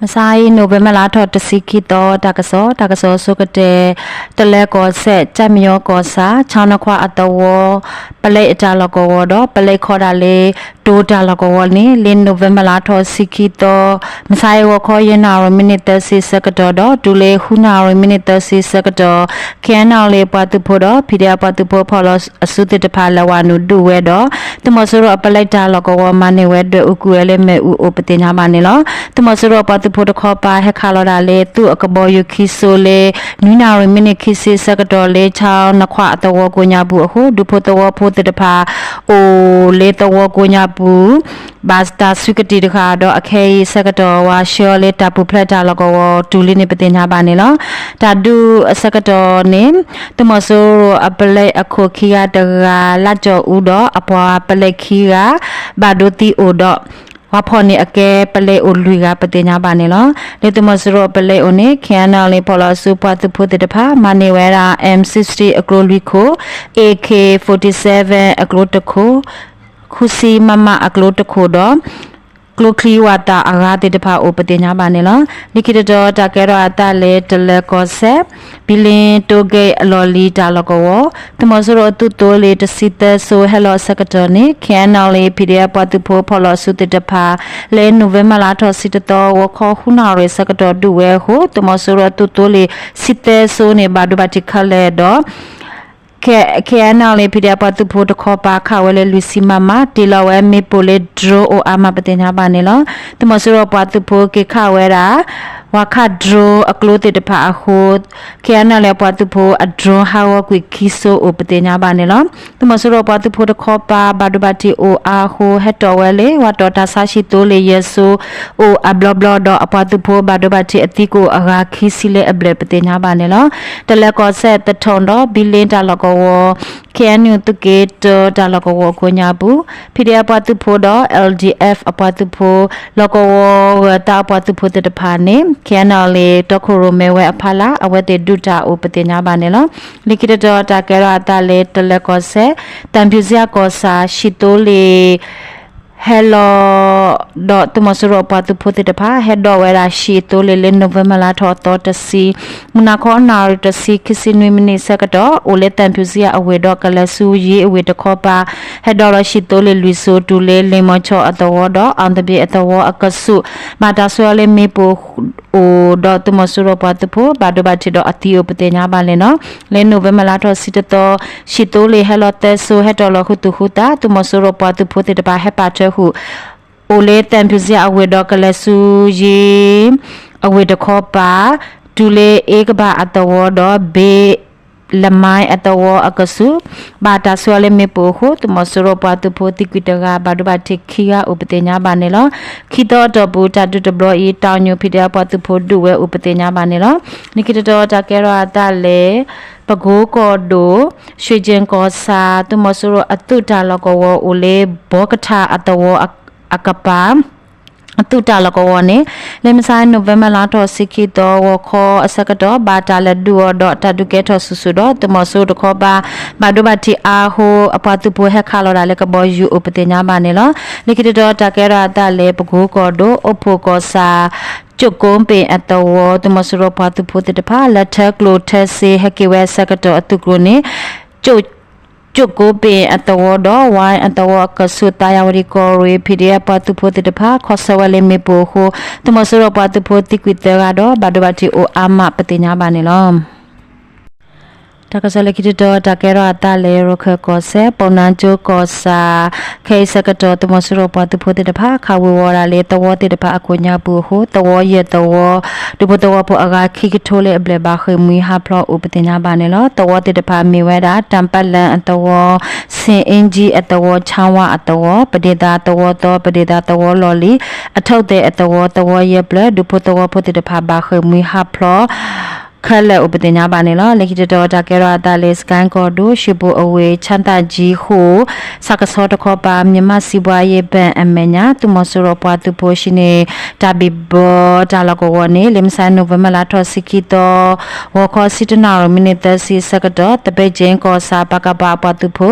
မဆါအံၤ နိၣ်ဝ့ဘၢၣ်လါထီၣ်တဆံခံသီ တၢ်ကစီၣ်, တၢ်ကစီၣ်ဆိကတၢၢ်, တလၢၤကီၢ်စဲၣ် ကၠၣ်မံယီၤကီၢ်ဆၣ် ခၠီနခွါအသဝီ ပလဲအတၢ်လီၢ်ကဝီၤဒီး ပလဲခီဒၣ်လၢ တိၤတၢ်လီၢ်ကဝီၤန့ၣ် လၢနိၣ်ဝ့ဘၢၣ်လါထီၣ်တဆံခံသီ မဆါအံၤ ဂီၤခီယဲၢ်နၣ်ရံၣ် မံးနံးသၢဆံဆၢကတီၢ်ဒီး တုၤလၢဃုနၣ်ရံၣ် မံးနံးသၢဆံဆၢကတီၢ် ခ့ၣ်အဲၣ်အဲၣ်လ်အ့ ပှၤသုးဖိဒီး ဖံးဒဲးအပှၤသုးဖိ ဖီၣ်လီၤအစုသ့ၣ်တဖၣ် လဲၤဝးနုာ်ဒုးဝဲဒီး သုးမီၤစိရိၤအပလဲတၢ်လီၢ်ကဝီၤ မၤန့ၢ်ဝဲဒွဲၣ်အူကွံာ်ဝဲလၢမ့ၣ်အူအိၣ် ပသ့ၣ်ညါဘၣ်န့ၣ်လီၤ. သုးမီၤစိရိၤအပှၤသုးဖိတခီပၤ ဟဲခးလီၤဒၣ်လၢ သုးအကဘီယူၤခံစိလၢ နွံနၣ်ရံၣ် မံးနံးခံဆံဆၢကတီၢ်လၢ ခၠီနခွါအသဝီကိးညါပူၤအဃိ ဒူဖိသဝီဖိသ့ၣ်တဖၣ် အိၣ်လၢသဝီကိးညါပူၤ ဘၣ်တၢ်စုကတံၢ်တဃၣ်ဒီး အခဲအံၤဆၢကတီၢ် ဝဲဆှၢအီၤလၢတၢ်ပူၤဖျဲးတၢ်လီၢ်ကဝီၤတုၤလံန့ၣ် ပသ့ၣ်ညါဘၣ်န့ၣ်လီၤ. တၢ်ဒုးအဆၢကတီၢ်န့ၣ် သုးမီၤစိရိၤအပလဲအခိၣ်ခံဂၤတဂၤ လါကၠီၣ်အူဒီး အပှၤပလဲခံဂၤ ဘၣ်ဒိသံအိၣ်ဒီး ပှၤဖီၣ်န့ၢ်အကဲပလဲအိၣ်လွံၢ်ဂၤ ပသ့ၣ်ညါဘၣ်န့ၣ်လီၤ. လၢသုးမီၤစိရိၤအပလဲအိၣ်န့ၣ် ခ့ၣ်အဲၣ်အဲၣ်လ်အ့ ဖီၣ်လီၤအစုပှၤသုးဖိသ့ၣ်တဖၣ် မၤန့ၢ်ဝဲဒၣ် M sixty အကျိလွံၢ်ခိၣ်, AK forty seven အကျိတခိၣ်, ဃုဆံ မမ အကျိတခိၣ်ဒီး ကျိချံဝးသးအဂၤသ့ၣ်တဖၣ်အိၣ် ပသ့ၣ်ညါဘၣ်န့ၣ်လီၤ. လၢခံတတီၤ တၢ်ကဲထီၣ်အသးလၢ တလၢၤကီၢ်စဲၣ် ဘံလ့တိဂ့ၢ်အလီၢ်လံၤတၢ်လီၢ်ကဝီၤ သုးမီၤစိရိၤအသုးသိလ့ၣ်တဆံသၢစိဟဲလီၤအဆၢကတီၢ်န့ၣ် ခ့ၣ်အဲၣ်အဲၣ်လ်အ့ ဖံးဒဲးအပှၤသုးဖိဖီၣ်လီၤအစုသ့ၣ်တဖၣ် လၢနိၣ်ဝ့ဘၢၣ်လါထီၣ်တဆံတသီ ဂီၤခီဃုနၣ်ရံၣ်အဆၢကတီၢ်ဒုးဝဲအဃိ သုးမီၤစိရိၤအသုးသိလ့ၣ်တဆံသၢစိန့ၣ် ဘၣ်ဒိဘၣ်ထံးခဲလၢာ်ဒီး ခ့ၣ်အဲၣ်အဲၣ်လ်အ့ ဖံးဒဲးအပှၤသုးဖိတခီပၤ ခးဝဲလၢလွံၢ်ဆံ မမ တ့ၢ်လီၤဝဲမ့ၣ်ပိၢ်လၢ drone အိၣ်အါမး ပသ့ၣ်ညါဘၣ်န့ၣ်လီၤ. သုးမီၤစိရိၤအပှၤသုးဖိက့ၤခးဝဲဒၣ် ဝၤခး drone အကျိသ့ၣ်တဖၣ်အဃိ ခ့ၣ်အဲၣ်အဲၣ်လ်အ့ အပှၤသုးဖိအ drone ဟးဂီၤကွံာ်ခံစိအိၣ် ပသ့ၣ်ညါဘၣ်န့ၣ်လီၤ. သုးမီၤစိရိၤအပှၤသုးဖိတခီပၤ ဘၣ်ဒိဘၣ်ထံးအိၣ်အါအဃိ ဟဲတီၣ်ဝဲလၢ ဝၤတီၣ်တၢ်ဆါ ၡံၣ်သိလ့ၣ်ယဲၢ်စိ အိၣ်အဘျီဘျီဒီး အပှၤသုးဖိဘၣ်ဒိဘၣ်ထံးအသံကအိၣ်အဂၤခံဆံလၢအဘျဲၣ် ပသ့ၣ်ညါဘၣ်န့ၣ်လီၤ. တလၢၤကီၢ်စဲၣ် သထူၣ်ဒီး ဘံလ့တၢ်လီၢ်ကဝီၤ ခ့ၣ်အဲၣ်ယူၣ် သုးက့တၢတၢ်လီၢ်ကဝီၤအကိးညါပူၤ ဖံးဒဲးအပှၤသုးဖိဒီး L D F အပှၤသုးဖိ လီၢ်ကဝီၤဂၢၤသးအပှၤသုးဖိသ့ၣ်တဖၣ်န့ၣ် ခ့ၣ်အဲၣ်အဲၣ်လ်အ့ တီခိၣ်ရိၣ်မဲဝဲအဖီလာ် အဝဲသ့ၣ်ဒုးတၢ်အိၣ် ပသ့ၣ်ညါဘၣ်န့ၣ်လီၤ. လၢခံတတီၤ တၢ်ကဲထီၣ်အသးလၢ တလၢၤကီၢ်စဲၣ် သံဖြူဇရပ်ကီၢ်ဆၣ် ၡံၣ်သိလ့ၣ် ဟဲလီၤဒီး သုးမီၤစိရိၤအပှၤသုးဖိသ့ၣ်တဖၣ် ဟဲဒိးဝဲဒၣ် ၡံၣ်သိလ့ၣ်လၢ နိၣ်ဝ့ဘၢၣ်လါထီၣ်အသီတဆံ မုၢ်နၤခီ နၣ်ရံၣ်တဆံ ခံဆံနွံမံးနံးဆၢကတီၢ် အိၣ်လၢ သံဖြူဇရပ် အဝ့ၢ်ဒီး ကလဲၤဆူယ့အဝ့ၢ်တခီပၤ ဟဲဒိးလီၤ ၡံၣ်သိလ့ၣ်လွံၢ်စိ တုၤလၢ လ့ၣ်မီၤဆီၣ်အသဝီဒီး အီၣ်သဘ့ၣ်အသဝီအကဆူး ဘၣ်တၢ်ဆှၢအီၤလၢမ့ၣ်ပိၢ်အိၣ်ဒီး သုးမီၤစိရိၤပှၤသုးဖိ ဘၣ်ဒိဘၣ်ထံးဒီးအသံအိၣ် ပသ့ၣ်ညါဘၣ်န့ၣ်လီၤ. လၢနိၣ်ဝ့ဘၢၣ်လါထီၣ်တဆံတသီ ၡံၣ်သိလ့ၣ်ဟဲလီၤသၢစိ ဟဲတီၣ်လီၤဃုာ်သူၣ်ဃုာ်သး သုးမီၤစိရိၤပှၤသုးဖိသ့ၣ်တဖၣ် ဟဲပာ်ထွဲဃုာ် အိၣ်လၢ သံဖြူဇရပ် အဝ့ၢ်ဒီး ကလဲၤဆူယ့ အဝ့ၢ်တခီပၤ တုၤလၢအ့ကဘၣ်အသဝီဒီး ဘ့ၣ်လမါအသဝီအကဆူး ဘၣ်တၢ်ဆှၢအီၤလၢမ့ၣ်ပိၢ်အဃိ သုးမီၤစိရိၤပှၤသုးဖိသံကွံာ်တဂၤ ဘၣ်ဒိဘၣ်ထံးခံဂၤအိၣ် ပသ့ၣ်ညါဘၣ်န့ၣ်လီၤ. ခံသီအတီၢ်ပူၤ တၢ်ဒုးတဘျီအံၤ တီၣ်ညိၣ် ဖံးဒဲးအပှၤသုးဖိဒုးဝဲအိၣ် ပသ့ၣ်ညါဘၣ်န့ၣ်လီၤ. လၢခံတတီၤ တၢ်ကဲထီၣ်အသးလၢ ပကိကီၢ်ဒိၣ် ရွှ့ၣ်ကၠ့ၣ်ကီၢ်ဆၣ် သုးမီၤစိရိၤအသုးတၢ်လီၢ်ကဝီၤအိၣ်လၢ ဘီကထၣ်အသဝီအကပၤ အသုးတၢ်လီၢ်ကဝီၤန့ၣ် လၢမဆါ နိၣ်ဝ့ဘၢၣ်လါထီၣ်တဆံခံသီ ဂီၤခီအဆၢကတီၢ် ဘၣ်တၢ်လဲၤဒုးအီၤဒီး တၢ်ဒုးကဲထီၣ်ဆူၣ်ဆူၣ်ဒီး သုးမီၤစိရိၤတခီပၤ ဘၣ်ဒိဘၣ်ထံးအါအဃိ အပှၤသုးဖိဟဲခးလီၤဒၣ်လၢ ကဘီယူၤအိၣ် ပသ့ၣ်ညါဘၣ်န့ၣ်လီၤ. လၢခံတတီၤ တၢ်ကဲထီၣ်အသးလၢ ပကိကီၢ်ဒိၣ် အိၣ်ဖှိၣ်ကီၢ်ဆၣ် ကၠိၣ်ကိပ့ၣ်အသဝီ သုးမီၤစိရိၤပှၤသုးဖိသ့ၣ်တဖၣ် လၢထၢကျိၣ်ထၢစ့ ဟဲက့ၤဝဲအဆၢကတီၢ်အသုးကျိၤန့ၣ် ကၠိၣ်ကိပ့ၣ်အသဝီဒီး ဝါအသဝီအကဆူး သးယၤဝတံၣ်ကီၢ်ရ့ၣ် ဖံးဒဲးအပှၤသုးဖိသ့ၣ်တဖၣ် ခီဆၢဝဲလၢမ့ၣ်ပိၢ်အဃိ သုးမီၤစိရိၤပှၤသုးဖိသံကွံာ်သၢဂၤဒီး ဘၣ်ဒိဘၣ်ထံးအိၣ်အါမး ပသ့ၣ်ညါဘၣ်န့ၣ်လီၤ. တၢ်ကစီၣ်လၢခံတတီၤ တၢ်ကဲထီၣ်အသးလၢ ရခၢၣ်ကီၢ်စဲၣ် ပိၣ်နါကၠိကီၢ်ဆၣ် ခဲအံၤဆၢကတီၢ် သုးမီၤစိရိၤပှၤသုးဖိသ့ၣ်တဖၣ် ခးဝ့ၤဝီၤဒၣ်လၢသဝီသ့ၣ်တဖၣ်အကိးညါပူၤအဃိ သဝီယဲၢ်သဝီ ဒူဖိသဝီဖိအဂၤခံကထိလၢအဘျဲၣ် ဘၣ်ဃ့ၢ်မှံဟးဖျိးအိၣ် ပသ့ၣ်ညါဘၣ်န့ၣ်လီၤ. သဝီသ့ၣ်တဖၣ်မ့ၢ်ဝဲဒၣ် တၢ်ပၢလၢၣ်အသဝီ, ဆ့ၣ်အ့ကၠံအသဝီ, ဆၣ်ဝါအသဝီ, ပဒ့ၣ်သၣ်သဝီသီ, ပဒ့ၣ်သၣ်သဝီလီၢ်လံၤ, အထီၣ်သဲးအသဝီ, သဝီယဲၢ်ဖျၢၣ် ဒူဖိသဝီဖိသ့ၣ်တဖၣ် ဘၣ်ဃ့ၢ်မှံဟးဖျိး ခဲလၢာ်အိၣ်ပသ့ၣ်ညါဘၣ်န့ၣ်လီၤ. လၢခံတတီၤတၢ်ကဲထီၣ်အသးလၢ စကဲကီၢ်ဒိၣ် ရွှေဘိုအဝ့ၢ် ချမ်းသာကြီး ဃိၣ် ဆၣ်ကဆီတခီပၤ မြန်မာ့စီးပွားရေးဘဏ် အမဲာ်ညါ သုးမီၤစိရိၤပှၤသုးဖိဟံးန့ၢ် တၢ်ဘံၣ်ဘၢတၢ်လီၢ်ကဝီၤန့ၣ် လၢမုၢ်ဆါ နိၣ်ဝ့ဘၢၣ်လါထီၣ်ဆံခံသီ ဂီၤခီဆံတၢနၣ်ရံၣ် မံးနံးသၢဆံအဆၢကတီၢ် သဘဲကၠ့ကီၢ်ဆၣ် ပကဖ ပှၤသုးဖိ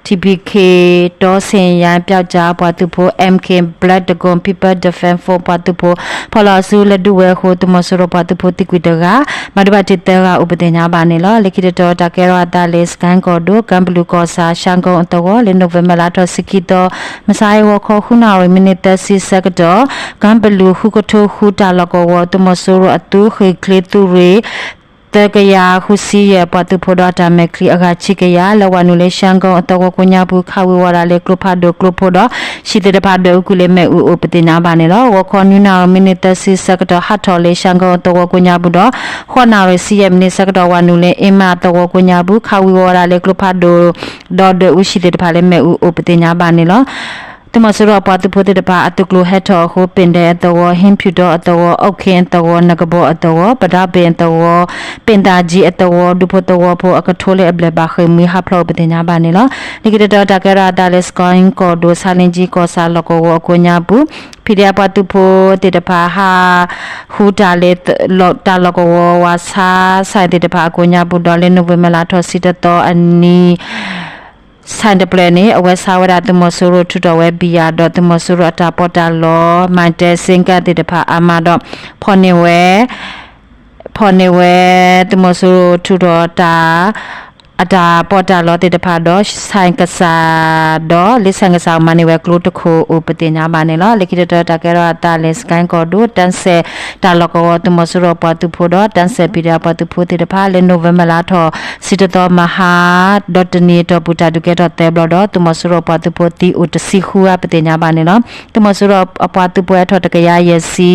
ထံဘံခ့ တီဆ့ၣ်ယါပျောက်ကျား ပှၤသုးဖိ MK Black Dragon People Defense Force ပှၤသုးဖိ ဖီၣ်လီၤအစုလၢဒုးဝဲအဃိ သုးမီၤစိရိၤပှၤသုးဖိသံကွံာ်တဂၤ ဘၣ်ဒိဘၣ်ထံးသၢဂၤအိၣ်ပသ့ၣ်ညါဘၣ်န့ၣ်လီၤ. လၢခံတတီၤတၢ်ကဲထီၣ်အသးလၢ စကဲကီၢ်ဒိၣ် ကၢဘလူးကီၢ်ဆၣ် ရှၣ်ကိၣ်အသဝီ လၢနိၣ်ဝ့ဘၢၣ်လါထီၣ်ဆံခံသီ မုၢ်ဆါဟဲဂီၤခီ ဃုနၣ်ရံၣ် မံးနံးသၢဆံအဆၢကတီၢ် ကၢဘလူးဃုကထိဃုတၢ်လီၢ်ကဝီၤ သုးမီၤစိရိၤအသုး ဃ့ၢ်ချ့သုးရ့ၣ် သၢကယၤဃုဆံယဲၢ် ပှၤသုးဖိဒီးအတၢ်မဲာ်ချံအဂၤခံကယၤ လၢဝၤနုာ်လၢရှၣ်ကိၣ်အသဝီကိးညါပူၤ ခးဝံၤဝီၤဒၣ်လၢကျိဖးဒိၣ်ကျိဖိဒီး ဟံၣ်သ့ၣ်တဖၣ်ဒွဲၣ်အူကွံာ်လၢမ့ၣ်အူအိၣ်ပသ့ၣ်ညါဘၣ်န့ၣ်လီၤ. ဂီၤခီနွံနၣ်ရံၣ် မံးနံးသၢဆံအဆၢကတီၢ် ဟးထီၣ်လၢရှၣ်ကိၣ်အသဝီကိးညါပူၤဒီး ဃိးနၣ်ရံၣ်ဆံယဲၢ်မံးနံးအဆၢကတီၢ် ဝၤနုာ်လၢအ့မးအသဝီကိးညါပူၤ ခးဝံၤဝီၤဒၣ်လၢကျိဖးဒိၣ် ဒီးဒွဲၣ်အူဟံၣ်သ့ၣ်တဖၣ်လၢမ့ၣ်အူအိၣ်ပသ့ၣ်ညါဘၣ်န့ၣ်လီၤ. သုးမီၤစိရိၤအပှၤသုးဖိသ့ၣ်တဖၣ် အသုးကျိၤဟဲထီၣ်အဃိ ပ့ၣ်ဒဲးအသဝီ ဟ့ၣ်ဖၠူၣ်တီအသဝီ အူၣ်ခ့အသဝီ နကဘီအသဝီ ပဒါဘ့ၣ်အသဝီ ပ့ၣ်သၣ်ကၠံအသဝီ ဒူဖိသဝီဖိ အကထိလၢအဘျဲၣ်ဘၣ်ဃ့ၢ်မှံဟးဖျိးအိၣ်ပသ့ၣ်ညါဘၣ်န့ၣ်လီၤ. လၢခံတတီၤတၢ်ကဲထီၣ်အသးလၢ စကဲကီၢ်ဒိၣ် ဆါလ့ကၠံကီၢ်ဆၣ်လီၢ်ကဝီၤအကိးညါပူၤ ဖံးဒဲးအပှၤသုးဖိသ့ၣ်တဖၣ်ဟး ဟူးတၢ်လၢ တၢ်လီၢ်ကဝီၤဝၤဆါ ဆိုင်သ့ၣ်တဖၣ်အကိးညါပူၤဒီး လၢနိၣ်ဝ့ဘၢၣ်လါထီၣ်ဆံတသီအနံၤ ဆိုင်တဖျၢၣ်န့ၣ် အဝဲဆါဝဲဒၣ်သုးမီၤစိရိၤထုးထီၣ်ဝဲဘံယၤဒီး သုးမီၤစိရိၤအတၢ်ပီးတၢ်လီ မၤတဲစ့ကၣ်သ့ၣ်တဖၣ်အါမးဒီး ဖီၣ်န့ၢ်ဝဲ ဖီၣ်န့ၢ်ဝဲ သုးမီၤစိရိၤထုးထီၣ်တၢ် အတၢ်ပီးတၢ်လီသ့ၣ်တဖၣ်ဒီး ဆိုင်ကစၢ်ဒီး လၢဆိုင်ကစၢ်မၤန့ၢ်ဝဲကျိတခိၣ်အိၣ်ပသ့ၣ်ညါဘၣ်န့ၣ်လီၤ. လၢခံတတီၤတၢ်ကဲထီၣ်အသးလၢ စကဲကီၢ်ဒိၣ် တၢ်စဲးတၢ်လီၢ်ကဝီၤ သုးမီၤစိရိၤအပှၤသုးဖိဒီး တၢ်စဲးဖံးဒဲးအပှၤသုးဖိသ့ၣ်တဖၣ် လၢနိၣ်ဝ့ဘၢၣ်လါထီၣ်ဆံတသီမဟါ ဒီးတနံၤအတီၢ်ပူၤ တၢ်ဒုးကဲထီၣ်သၢဘျီဒီး သုးမီၤစိရိၤအပှၤသုးဖိသံအိၣ်တဆံဃုဂၤပသ့ၣ်ညါဘၣ်န့ၣ်လီၤ. သုးမီၤစိရိၤအပှၤသုးဖိဟဲထီၣ်တကယၤယဲၢ်ဆံ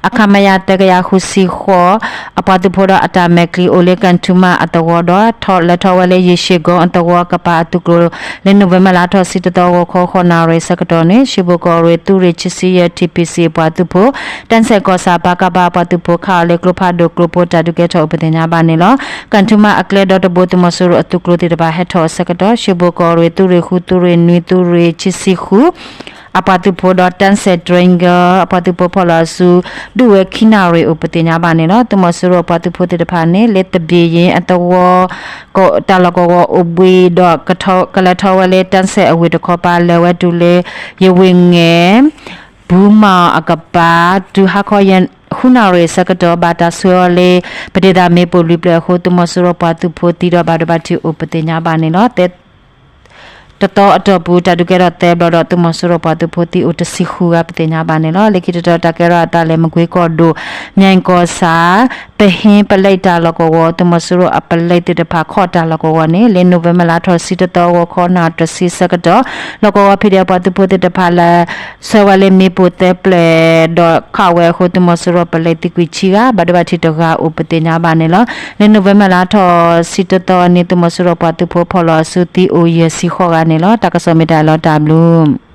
အခမရ သၢကယၤဃုဆံဃိး အပှၤသုးဖိဒီးအတၢ်မဲာ်ချံအိၣ်လၢ ကၣ်ထူမၣ်အသဝီဒီး လဲၤထီၣ်ဝဲလၢ ယ့ၣ်ၡ့ၣ်ကိၣ်အသဝီကပၤအသုးကျိၤ လၢနိၣ်ဝ့ဘၢၣ်လါထီၣ်ဆံတသီ ဂီၤခီဃိးနၣ်ရံၣ်ဆၢကတီၢ်န့ၣ် ရွှေဘိုကီၢ်ရ့ၣ်သုးရ့ၣ်ခံဆံယဲၢ် ထံၣ်ပံၣ်စံၣ် အပှၤသုးဖိ တၢ်စဲးကီၢ်ဆၣ် ပကဖ အပှၤသုးဖိခးအီၤလၢကျိဖးဒိၣ်ကျိဖိ တၢ်ဒုးကဲထီၣ်အိၣ်ပသ့ၣ်ညါဘၣ်န့ၣ်လီၤ. ကၣ်ထူမၣ်အကျဲဒီတဘိ သုးမီၤစိရိၤအသုးကျိၤသ့ၣ်တဖၣ်ဟဲထီၣ်အဆၢကတီၢ် ရွှေဘိုကီၢ်ရ့ၣ်သုးရ့ၣ်ဃု သုးရ့ၣ်နွံ သုးရ့ၣ်ခံဆံဃု အပှၤသုးဖိဒီး တၢ်စဲး တြ့ကၢ အပှၤသုးဖိဖီၣ်လီၤအစု ဒုးဝဲခံနၣ်ရံၣ်အိၣ်ပသ့ၣ်ညါဘၣ်န့ၣ်လီၤ. သုးမီၤစိရိၤအပှၤသုးဖိသ့ၣ်တဖၣ်န့ၣ် လၢသဘ့ၣ်ယ့ၣ်အသဝီ တၢ်လီၢ်ကဝီၤအိၣ်ဘှံးဒီး ကလဲၤထီၣ်ဝဲလၢ တၢ်စဲးအဝ့ၢ်တခီပၤ လဲၤဝဲတုၤလၢ ယဝ့ၢ်ငဲၤ ဘူမီၣ်အကပၤ တုၤဟါခီ ဃုနၣ်ရံၣ်အဆၢကတီၢ် ဘၣ်တၢ်ဆှၢအီၤလၢ ပဒ့ၣ်သၣ်မ့ၣ်ပိၢ်လွံၢ်ဖျၢၣ်အဃိ သုးမီၤစိရိၤပှၤသုးဖိသံဒီးဘၣ်ဒိဘၣ်ထံးအိၣ်ပသ့ၣ်ညါဘၣ်န့ၣ်လီၤ. တသီအတီၢ်ပူၤ တၢ်ဒုးကဲထီၣ်သၢဘျီဒီး သုးမီၤစိရိၤပှၤသုးဖိသံအိၣ်တဆံဃုဂၤပသ့ၣ်ညါဘၣ်န့ၣ်လီၤ. လၢခံတတီၤတၢ်ကဲထီၣ်အသးလၢ မကွ့ကီၢ်ဒိၣ် မၠဲၣ်ကီၢ်ဆၣ် ပဟ့ပလဲတၢ်လီၢ်ကဝီၤ သုးမီၤစိရိၤအပလဲသ့ၣ်တဖၣ်ခီၣ်တၢ်လီၢ်ကဝီၤန့ၣ် လၢနိၣ်ဝ့ဘၢၣ်လါထီၣ်ဆံတသီ ဂီၤခီနၣ်ရံၣ်တဆံဆၢကတီၢ် လီၢ်ကဝီၤဖံးဒဲးအပှၤသုးဖိသ့ၣ်တဖၣ်လဲၤ ဆှၢဝဲလၢမ့ၣ်ပိၢ်သၢဖျၢၣ်ဒီးခးဝဲအဃိ သုးမီၤစိရိၤပလဲသံကွံာ်ဆံဂၤ ဘၣ်ဒိဘၣ်ထံးတဂၤအိၣ်ပသ့ၣ်ညါဘၣ်န့ၣ်လီၤ. လၢနိၣ်ဝ့ဘၢၣ်လါထီၣ်ဆံတသီအနံၤ သုးမီၤစိရိၤပှၤသုးဖိဖီၣ်လီၤအစုသံအိၣ်ယဲၢ်ဆံဃိးဂၤန့ၣ်လီၤ. တၢ်ကစီၣ်မ့ၢ်တၢ်အလီၤတၢ်ဘျုး